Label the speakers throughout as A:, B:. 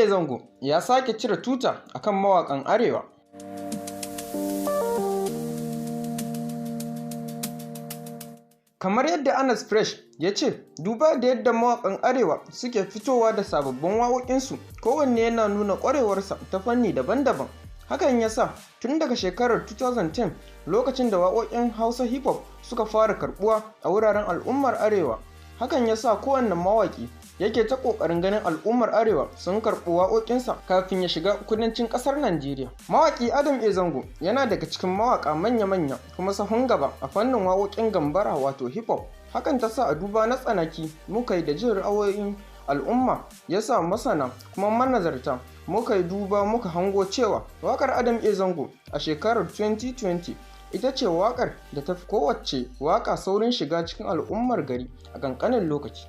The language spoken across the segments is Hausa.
A: Zango ya sake cire tuta akan mawaƙan Arewa. Kamar yadda Anas Fresh ya ce, duba da yadda mawaƙan Arewa suke fitowa da sababbin waƙoƙinsu, kowanne yana nuna ƙwarewarsa ta fanni daban-daban. Hakan ya sa tun daga shekarar 2010, lokacin da waƙoƙin Hausa hip hop suka fara karɓuwa a wuraren al'ummar Arewa, hakan ya sa kowanne mawaƙi yake ta ƙoƙarin ganin al'ummar Arewa sun karɓi waƙoƙinsa kafin ya shiga kudancin ƙasar Najeriya. Mawaƙi Adam A. Zango yana daga cikin mawaƙa manya-manya kuma sahun gaba a fannin waƙoƙin gambara, wato hip hop. Hakan ta sa a duba na tsanaki muka yi da jin ra'ayoyin al'umma, ya sa masana kuma manazarta muka yi duba muka hango cewa waƙar Adam A. Zango a shekarar 2020 ita ce waƙar da ta fi kowacce waƙa saurin shiga cikin al'ummar gari a ƙanƙanin lokaci.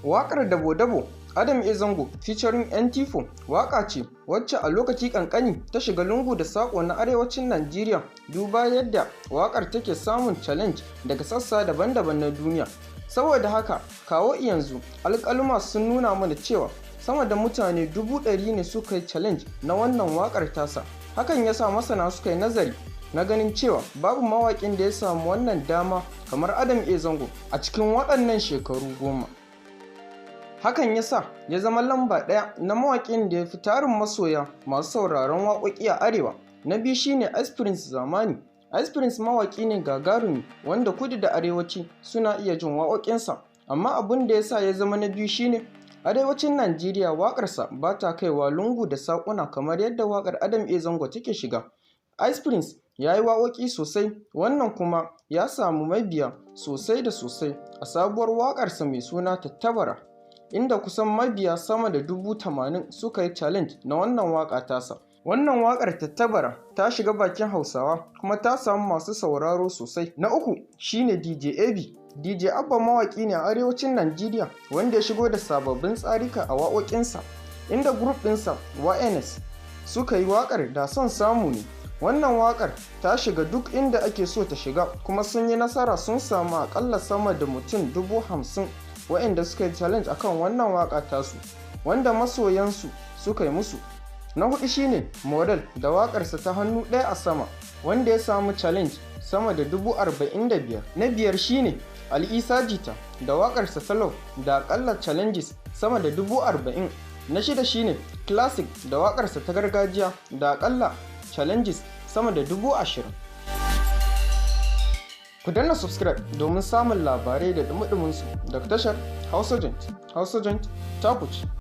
A: Waƙar Dabo-Dabo Adam A. Zango featuring NT4 waƙa ce wacce a lokaci ƙanƙani ta shiga lungu da saƙo na arewacin Najeriya, duba yadda waƙar take samun challenge daga sassa daban-daban na duniya. Saboda haka kawo yanzu alƙaluma sun nuna mana cewa sama da mutane 100,000 ne suka yi challenge na wannan waƙar tasa. Hakan ya sa masana suka yi nazari na ganin cewa babu mawaƙin da ya samu wannan dama kamar Adam A. Zango a cikin waɗannan shekaru 10. Hakan ya sa ya zama lamba ɗaya na mawaƙin da ya fi tarin masoya masu sauraron waƙoƙi a Arewa. Na biyu shine Ice Prince Zamani. Ice Prince mawaƙi ne gagarumi wanda kudu da arewaci suna iya jin waƙoƙinsa. Amma abin da ya sa ya zama na biyu shine arewacin Najeriya waƙarsa ba ta kaiwa lungu da saƙuna kamar yadda waƙar Adam A. Zango take shiga. Ice Prince ya yi waƙoƙi sosai, wannan kuma ya samu mabiya sosai da sosai a sabuwar waƙarsa mai suna Tattabara, inda kusan mabiya sama da 80,000 suka yi challenge na wannan waƙa tasa. Wannan waƙar Tattabara ta shiga bakin Hausawa kuma ta samu masu sauraro sosai. Na uku shine DJ AB. DJ Abba mawaƙi ne a arewacin Najeriya wanda ya shigo da sababbin tsarika a waƙoƙinsa, inda group ɗinsa YNS suka yi waƙar Da Son Samu Ne. Wannan waƙar ta shiga duk inda ake so ta shiga, kuma sun yi nasara, sun samu aƙalla sama da mutum 50,000 waɗanda suka yi challenge akan wannan waƙa tasu, wanda masoyansu suka yi musu. Na hudu shine Morell da waƙarsa ta Hannu Ɗaya a Sama, wanda ya samu challenge sama da 45,000. Na biyar shine Ali Isa Jita da waƙarsa ta Love da aƙalla challenges sama da 40,000. Na shida shine Classic da waƙarsa ta Gargajiya da aƙalla challenges sama da 20,000. Ku danna subscribe domin samun labarai da dumi su daga tashar Hausa Joint. Hausa Joint ta ku ce.